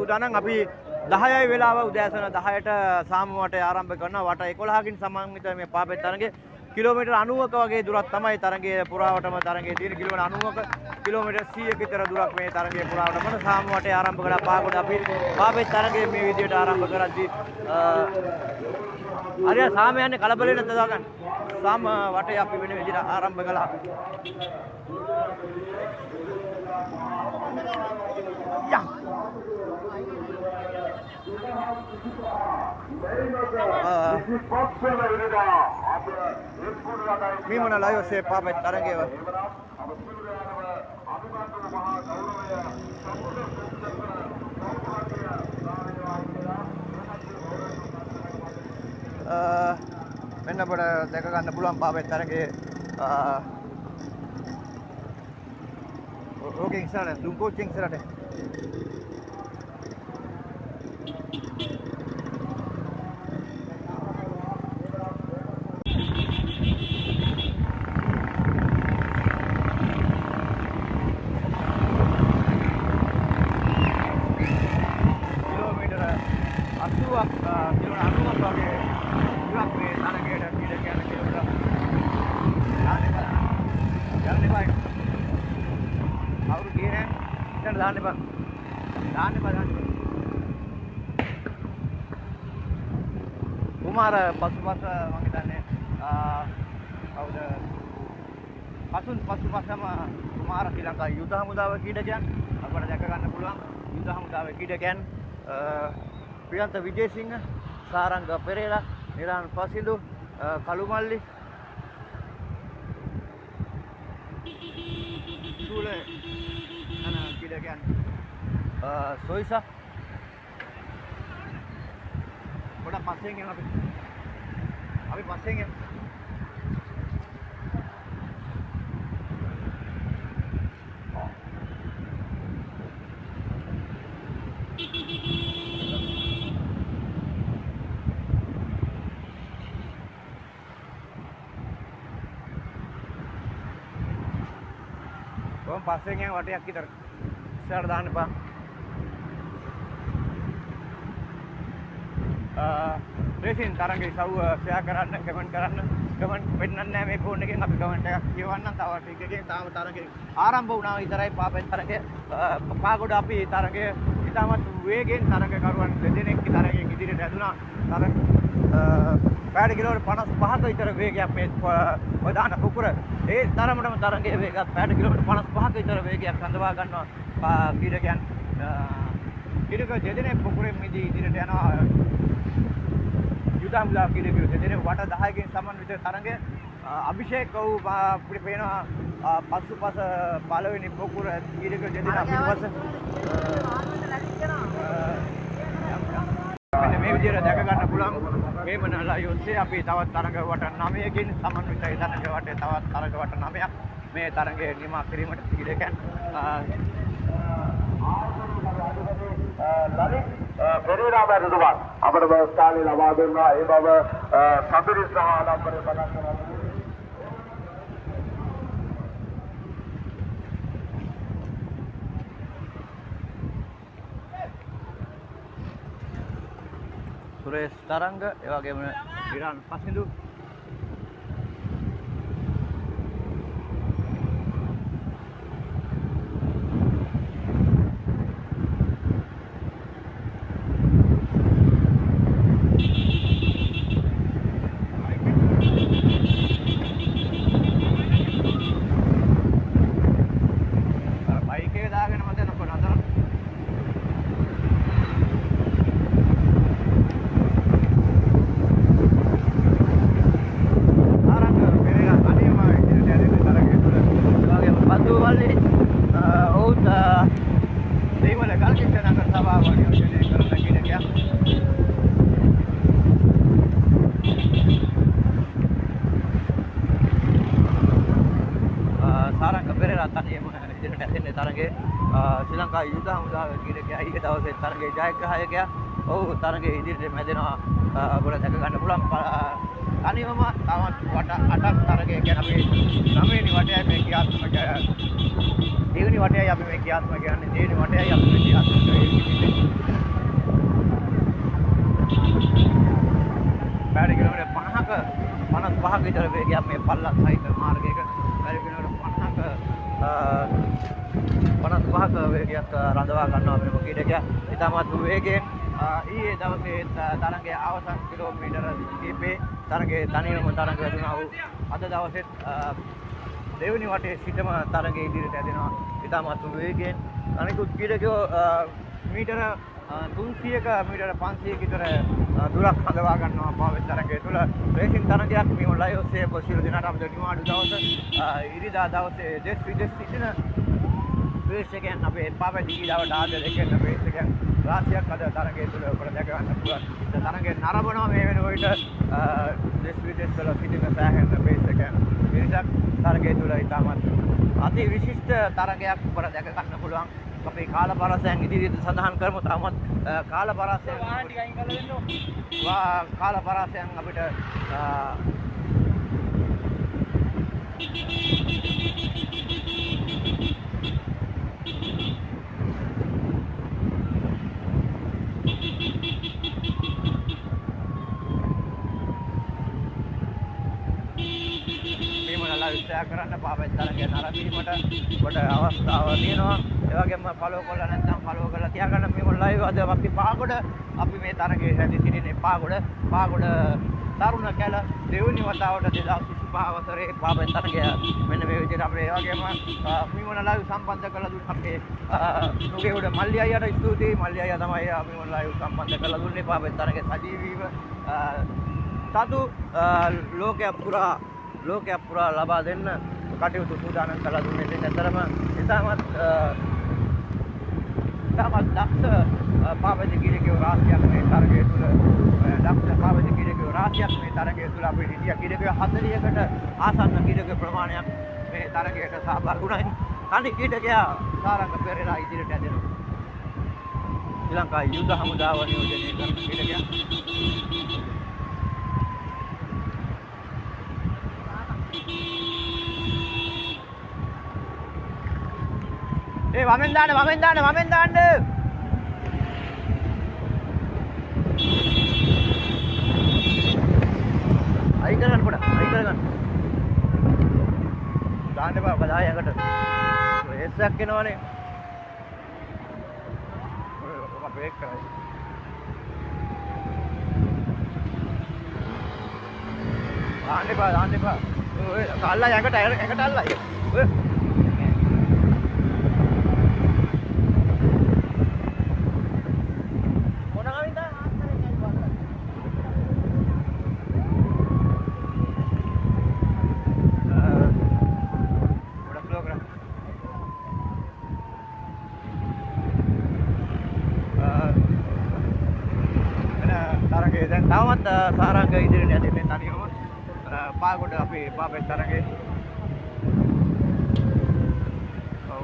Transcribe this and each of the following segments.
සූදානම්. අපි 10යි වෙලාව උදෑසන 10ට සාම වටේ ආරම්භ කරනවා. වට 11කින් සමන්විත මේ පාපෙත් තරඟය කිලෝමීටර් 90ක වගේ දුරක් තමයි තරඟයේ පුරාවටම තරඟයේ තියෙන. කිලෝමීටර් 90ක කිලෝමීටර් 100ක විතර දුරක් මේ තරඟයේ පුරාවටම සාම වටේ ආරම්භ කළා. පාගොඩ අපි පාපෙත් තරඟයේ මේ විදිහට ආරම්භ කරද්දී හරියට සාම යන්නේ කලබල වෙන තදාගන්න. සාම වටේ අපි වෙන විදිහට ආරම්භ කළා. යා මේ මොන ලයිව් ඔස්සේ පාපෙත් තරඟය මෙන්න අපට දැක ගන්න පුළුවන් පාපෙත් තරඟයේ ඕකෙන් ඉස්සරහට දුම් කෝච්චියෙන් ඉස්සරහට කිලෝමීටර 80ක් කිලෝමීටර 90ක් වගේ දුරක් මේ තරඟයට පිට කියන කිලෝමීටර දාන්න එපා. යන්න එපා. කවුරු ගියේ නෑ. ඉතින් දාන්න එපා. දාන්න එපා දාන්න එපා. කුමාර පසුපස මං හිතන්නේ කවුද පසුන් පසුපසම කුමාර ශ්‍රී ලංකා යුද හමුදාව ක්‍රීඩකයන් අපට දැක ගන්න පුළුවන්. යුද හමුදාවේ ක්‍රීඩකයන් ප්‍රියන්ත විජේසිංහ, සාරංග පෙරේරා, නිරාන් පසිඳු, කළුමල්ලි, සූල යන ක්‍රීඩකයන් සොයිසා පොඩක් පස්සෙන් යමු අපි. අපි පස්සෙන් යමු. කොහොම පස්සෙන් යන වටයක් විතර ඉස්සරහට දාන්න එපා. රේසින් තරඟේ සව් ෂෙයා කරන්න, කමෙන්ට් කරන්න. කමෙන්ට් වෙන්නන්නේ නැහැ මේ ෆෝන් එකෙන්. අපි කමෙන්ට් එකක් කියවන්නම්. තව ටිකකින් තාම තරඟේ ආරම්භ වුණා විතරයි පාපෙන් තරඟය. පාගොඩ අපි තරඟය ඉතාමත් වේගෙන් තරඟකරුවන් දෙදෙනෙක් තරඟයෙන් ඉදිරියට ඇදුනා. තරඟ පැයට කිලෝමීටර් 55ක විතර වේගයක් මේ ඔය දාන කුකුර ඒ තරමටම තරඟයේ වේගයක් පැයට කිලෝමීටර් 55ක විතර වේගයක් රඳවා ගන්නවා ක්‍රීඩකයන්. ක්‍රීඩක දෙදෙනෙක් පොකුරෙන් මිදී ඉදිරියට යනවා. යුද හමුදා ක්‍රීඩකයෝ දෙදෙනෙක් වට 10කින් සමන්විත තරඟය. අභිෂේක් ඔව් අපිට පේනවා පසුපස පළවෙනි පොකුර ක්‍රීඩකයෝ දෙදෙනා පිටුපස මෙන්න මේ විදිහට දැක ගන්න පුළුවන්. මේ මනලා යොස්සේ අපි තවත් තරඟ වට 9කින් සමන්විතයි තරඟ වටේ තවත් තරඟ වට 9ක් මේ තරඟය නිමා කිරීමට ක්‍රීඩකයන් ලලිත් පෙරේරා මැතිතුමන් අපට ස්ථානය ලබා දුන්නා. ඒ බව සතුටින් සහ ආඩම්බරයෙන් ප්‍රකාශ කරනවා. සුරේෂ් තරංග, ඒ වගේම ඉරාන් පසිඳු, අර බයික් එක දාගෙන මත යනකොට නතර සාරංග පෙරේරා තනියම ඉදිරියට ඇදෙන තරගය තුළ. ඒ වගේම බඳුවල්ලි ඔවුත් දෙයිවල ගල්කිස්ස නගර සභාව නියෝජනය කරන ක්‍රීඩකයා. සාරංග පෙරේරා තනියම ඉදිරියට ඇදෙන්නේ තරගයේ. ශ්‍රී ලංකා යුද හමුදාවේ ක්‍රීඩකයා ඊයේ දවසේ තරගයේ ජයග්‍රාහකයා. ඔහු තරගයේ ඉදිරියට මැදෙනවා ඔබට දැක ගන්න පුළුවන්. තනියම තවත් වට 8ක් තරගය කියන්නේ අපි 9 වෙනි වටයයි මේ ක්‍රියාත්මක දෙවෙනි වටයයි අපි මේ ක්‍රියාත්මක කියන්නේ දෙවෙනි වටයයි අපි මේ ක්‍රියාත්මක වෙන්නේ. 55ක විතර වේගයක් මේ පල්ලම් සහිත මාර්ගයක වැඩි කිලෝමීටර 50ක 55ක වේගයක් රඳවා ගන්නවා මෙම ක්‍රීඩකයා. ඉතාමත් වේගයෙන් ඊයේ දවසේ තරගයේ අවසන් කිලෝමීටර කිහිපේ තරගයේ තනියම තරග වැදුනා වූ අද දවසෙත් දෙවෙනි වටේ සිටම තරගයේ ඉදිරියට ඇදෙනවා ඉතාමත් වේගයෙන්. අනිකුත් ක්‍රීඩකයෝ මීටර 300ක මීටර 500ක විතර දුරක් හඳවා ගන්නවා පාවෙත් තරගය තුළ. රේසින් තරගයක් මේ ලයිව් ඔස්සේ ඔබ සියලු දෙනාට අපිට නිවාඩු දවස ඉරිදා දවසේ දෙස් විදෙස් සිටින ප්‍රේක්ෂකයන් අපේ පාවැදි ක්‍රීඩාවට ආදරය කරන ප්‍රේක්ෂකයන් රාශියක් අද තරගය තුළ ඔබට දැක ගන්න පුළුවන්. තරගය නරඹනවා මේ වෙනකොට දෙස් විදෙස් වල සිටින සෑහෙන ප්‍රේක්ෂකයන් පිරිසක් තරගය තුළ ඉතාමත් අති විශිෂ්ට තරගයක් ඔබට දැක ගන්න පුළුවන්. අපේ කාල පරාසයන් ඉදිරියට සඳහන් කරමු. තාමත් කාල පරාසයන් වාහන ටික අයින් කරලා දෙන්න. කාල පරාසයන් අපිට ෂෙයා කරන්න පාවෙත් තරගය නරඹීමට ඔබට අවස්ථාව තියෙනවා. ඒ වගේම ෆලෝ කරලා නැත්නම් ෆලෝ කරලා තියාගන්න. මේ ලයිව් අද අපි පාගොඩ අපි මේ තරගයේ රැඳී සිටින්නේ පාගොඩ තරුණ කැල දෙවෙනි වතාවට 2025 වසරේ පාවෙත් තරගය මෙන්න මේ විදිහට අපේ ඒ වගේම මිමොන ලයිව් සම්බන්ධ කරලා දුන්න අපේ නුගේගොඩ මල්ලි අයියාට ස්තුතියි. මල්ලි අයියා තමයි මිමොන ලයිව් සම්බන්ධ කරලා දුන්නේ පාවෙත් තරගයේ සජීවීව සතු ලෝකයක් පුරා ලබා දෙන්න කටයුතු සූදානම් කරලා දුන්නේ. ඉතින් ඇත්තටම ඉතාමත් දක්ෂ පාවැදි ක්‍රීඩකයෝ රාශියක් මේ තරගය තුළ දක්ෂ පාවැදි ක්‍රීඩකයෝ රාශියක් මේ තරගය තුළ අපිට හිටියා. ක්‍රීඩකයෝ 40කට ආසන්න ක්‍රීඩක ප්‍රමාණයක් මේ තරගයට සහභාගී වුණා. තනි ක්‍රීඩකයා සාරංග පෙරේරා ඉදිරියට ඇදෙනවා. ශ්‍රී ලංකා යුද හමුදාව නියෝජනය කරන ක්‍රීඩකයා. ඒ වමෙන් දාන්න වමෙන් දාන්න වමෙන් දාන්න. අයින් කරගන්න පොඩ අයින් කරගන්න. දාන්න එපා ඔක දායි ඇඟට. රේස් එකක් එනවනේ. ඔක බ්‍රේක් කරයි. දාන්න එපා දාන්න එපා. ඔය අල්ලයි ඇඟට ඇඟට අල්ලයි. ඔය දැන් තවමත් සාරංග ඉදිරියට යන්නේ තනියම පාගොඩ අපේ පාපෙත් තරගයේ. ඔව්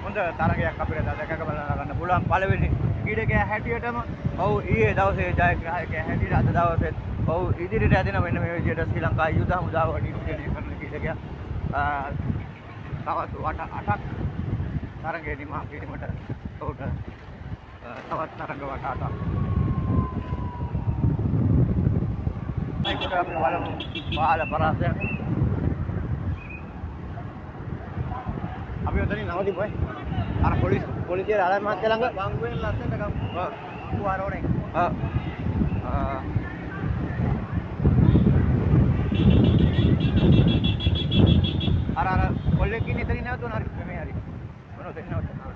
හොඳ තරගයක් අපිට දැක බලා ගන්න පුළුවන්. පළවෙනි ක්‍රීඩකයා හැටියටම ඔව් ඊයේ දවසේ ජයග්‍රාහකයා හැටියට අද දවසේත් ඔව් ඉදිරියට ඇදෙන මෙන්න මේ විදිහට ශ්‍රී ලංකා යුද හමුදාව නියෝජනය කරන ක්‍රීඩකයා තවත් වට 8ක් තරගයේ නිමා කිරීමට ඔහුට තවත් තරග වට 8ක්. ඒකට අපි බලමු බාල පරාසයක්. අපි ඔතනින් නවතිමු ඈ. අර පොලිසිය ආරයි මහත්තයා ළඟ වංගුවෙන් ලස්සනට ගමු. ඔව්. කුවාරෝනේ. ඔව්. අර අර කොල්ලෙක් ඉන්නේ එතනින් නැවතුණා. හරි මේ හරි. මොන ඔතනින් නැවතුණා.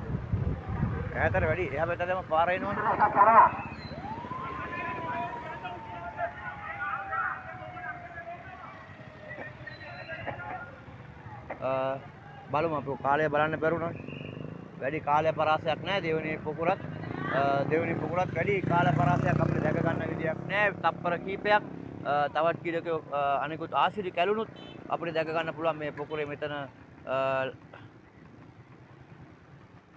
ඈතට වැඩි. එහා පැත්තට දැම්ම පාර එනවනේ. බලමු අපි කාලය බලන්න බැරුණා. වැඩි කාලය පරාසයක් නෑ. දෙවෙනි පොකුරත් වැඩි කාල පරාසයක් අපිට දැක ගන්න විදියක් නෑ. තප්පර කීපයක් තවත් කීලකයෝ අනිකුත් ආසිරි කැලුණුත් අපිට දැක ගන්න පුළුවන් මේ පොකුරේ මෙතන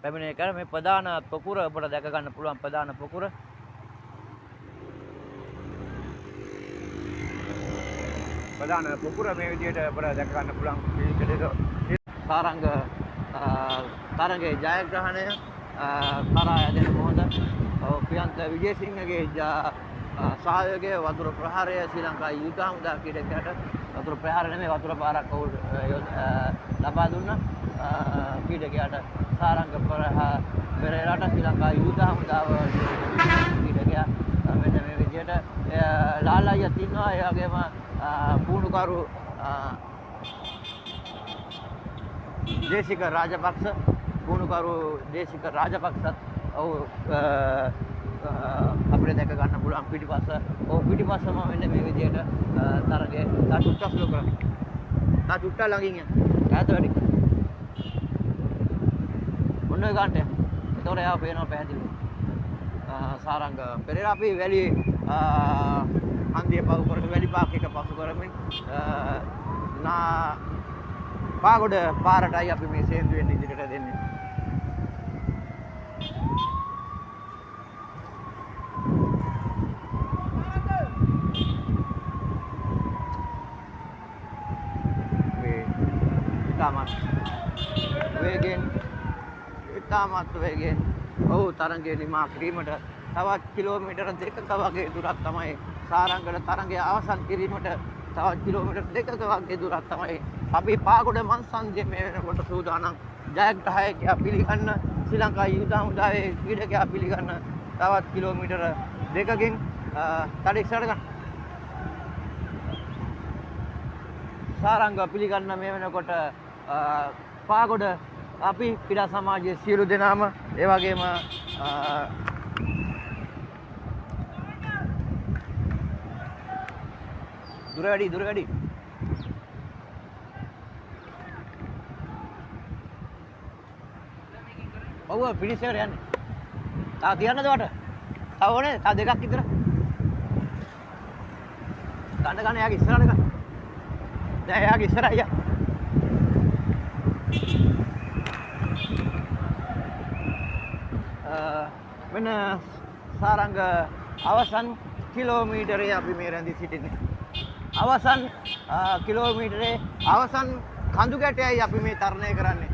පැමිණේ කර මේ ප්‍රධාන පොකුර ඔබට දැක ගන්න පුළුවන්. ප්‍රධාන පොකුර ප්‍රධාන පොකුර මේ විදිහට අපට දැක ගන්න පුළුවන්. සාරංග තරගයේ ජයග්‍රහණය කරා යදෙන මොහොත ප්‍රියන්ත විජේසිංහගේ සහයෝගය වතුර ප්‍රහාරය ශ්‍රී ලංකා යුද හමුදා ක්‍රීඩකයාට වතුර ප්‍රහාර නෙමෙයි වතුර පාරක් ඔහු ලබා දුන්නා. ක්‍රීඩකයාට සාරංග පෙරේරාට ශ්‍රී ලංකා යුද හමුදාව ක්‍රීඩකයා මෙන්න මේ විදියට ලාල් අයියත් ඉන්නවා. ඒ වගේම පුහුණුකරු දේශික රාජපක්ෂ, පුහුණුකරු දේශික රාජපක්ෂත් ඔහු අපිට දැක ගන්න පුළුවන් පිටිපස්ස. ඔහු පිටිපස්සම මෙන්න මේ විදියට තරගයේ තා චුට්ටක් ස්ලෝ කරන්න. තා චුට්ටක් ළඟින් යන්න. ඈත වැඩි. ඔන්න ඔය ගන්නට යන්න. එතකොට එයාව පේනවා පැහැදිලිව. සාරංග පෙරේරා අපි වැලි හන්දිය පහු කරගෙන වැලි පාක් එක පසු කරමින් නා පාගොඩ පාරටයි අපි මේ සේන්දු වෙන්න ඉදිරියට දෙන්නේ. මේ ඉතාමත් වේගෙන් ඉතාමත් වේගෙන් ඔව් තරඟය නිමා කිරීමට තවත් කිලෝමීටර 2ක වගේ දුරක් තමයි සාරංගල තරඟය අවසන් කිරීමට තවත් කිලෝමීටර 2ක වගේ දුරක් තමයි අපි පාගොඩ මංසන්ධිය මේ වෙනකොට සූදානම්. ජයග්‍රාහකයා පිළිගන්න ශ්‍රී ලංකා යුද හමුදාවේ ක්‍රීඩකයා පිළිගන්න තවත් කිලෝමීටර 2කින් තඩ ඉස්සරහට ගන්න. සාරංග පිළිගන්න මේ වෙනකොට පාගොඩ අපි ක්‍රීඩා සමාජයේ සියලු දෙනාම ඒ වගේම දුර වැඩි දුර වැඩි ඔව් ෆිනිෂ් එකට යන්නේ. තව තියන්නද වට? තව ඕනේ? තව දෙකක් විතර. ගන්න ගන්න එයාගේ ඉස්සරහට ගන්න. නෑ එයාගේ ඉස්සරහ අයියා. මෙන්න සාරංග අවසන් කිලෝමීටරේ අපි මේ රැඳී සිටින්නේ. අවසන් කිලෝමීටරේ අවසන් කඳු ගැටයයි අපි මේ තරණය කරන්නේ.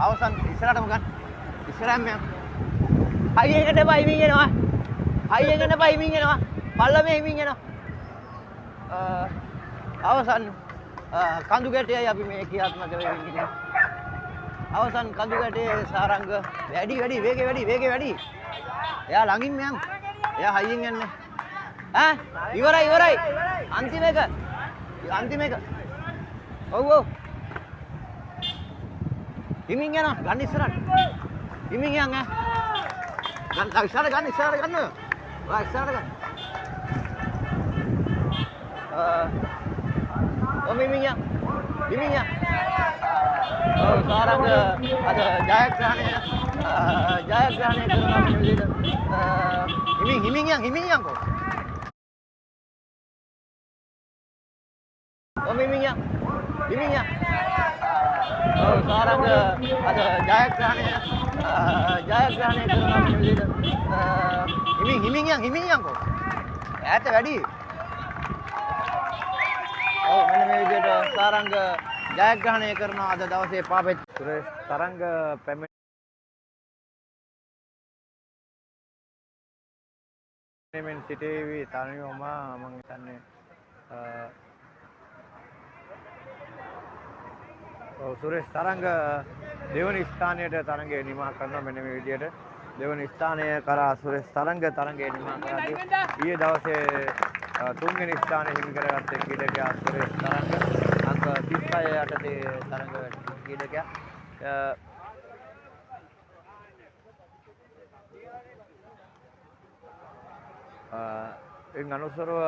අවසන් ඉස්සරහටම ගන්න. ඉස්සරහම යන්න. හයියෙන් එන්න එපා හිමින් එනවා. හයියෙන් එන්න එපා හිමින් එනවා. පල්ලමේ හිමින් එනවා. අවසන් කඳු ගැටයයි අපි මේ ක්‍රියාත්මක වෙමින් ඉන්නේ. අවසන් කඳු ගැටයේ සාරංග වැඩි වැඩි වේගෙ වැඩි වේගෙ වැඩි. එයා ළඟින්ම යන්. එයා හයියෙන් යන්නේ. ඈ ඉවරයි ඉවරයි. අන්තිම එක. අන්තිම එක. ඔව් ඔව්. හිමින් යනවා. ගන්න ඉස්සරහට. හිමින් යන් ඈ. ගන්න ඉස්සරහට ගන්න ඉස්සරහට ගන්න. ඔයා ඉස්සරහට ගන්න. ඔව් හිමින් යන්. හිමින් යන්. ඔව් සාරංග අද ජයග්‍රහණය ජයග්‍රහණය කරනවා මේ විදිහට. හිමින් හිමින් යන් හිමින් යන්කෝ. ඔව් හිමින් යන්. හිමින් යන්. ඔව් සාරංග අද ජයග්‍රහණය ජයග්‍රහණය කරනවා මේ විදිහට. හිමින් හිමින් යන් හිමින් යන්කෝ. ඈත වැඩි. ඔව් මෙන්න මේ විදිහට සාරංග ජයග්‍රහණය කරනවා අද දවසේ පාපෙත්. සුරේෂ් තරංග පැමිණෙමින් සිටීවි. තනියම මං හිතන්නේ ඔව් සුරේෂ් තරංග දෙවනි ස්ථානයට තරඟය නිමා කරනවා. මෙන්න මේ විදිහට දෙවනි ස්ථානය කරා සුරේෂ් තරංග තරඟය නිමා කරද්දී ඊයේ දවසේ තුන්වෙනි ස්ථානය හිමි කරගත්තේ ක්‍රීඩකයා සුරේෂ් තරංග අංක 36 යටතේ තරඟ ක්‍රීඩකයා. එන් අනුසරව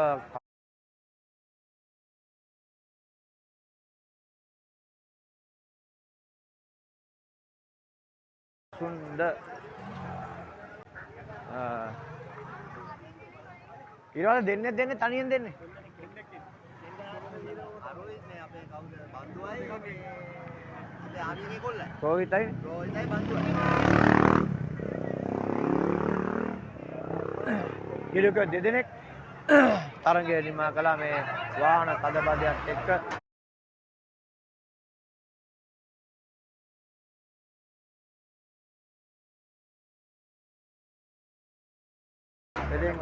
සුන්ද ඊළඟ දෙන්නේ දෙන්නේ තනියෙන් දෙන්නේ. රෝහිතයි රෝහිතයි බන්දුවයි. ක්‍රීඩකයෝ දෙදෙනෙක් තරඟය නිමා කළා මේ වාහන තදබදයක් එක්ක. ඉතින්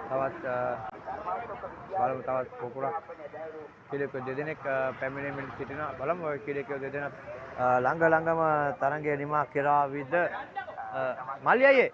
තවත් බලමු තවත් පොකුරක් ක්‍රීඩකයෝ දෙදෙනෙක් පැමිණෙමින් සිටිනවා. බලමු ඔය ක්‍රීඩකයෝ දෙදෙනා ළඟ ළඟම තරඟය නිමා කරාවිද. මල්ලි අයියේ,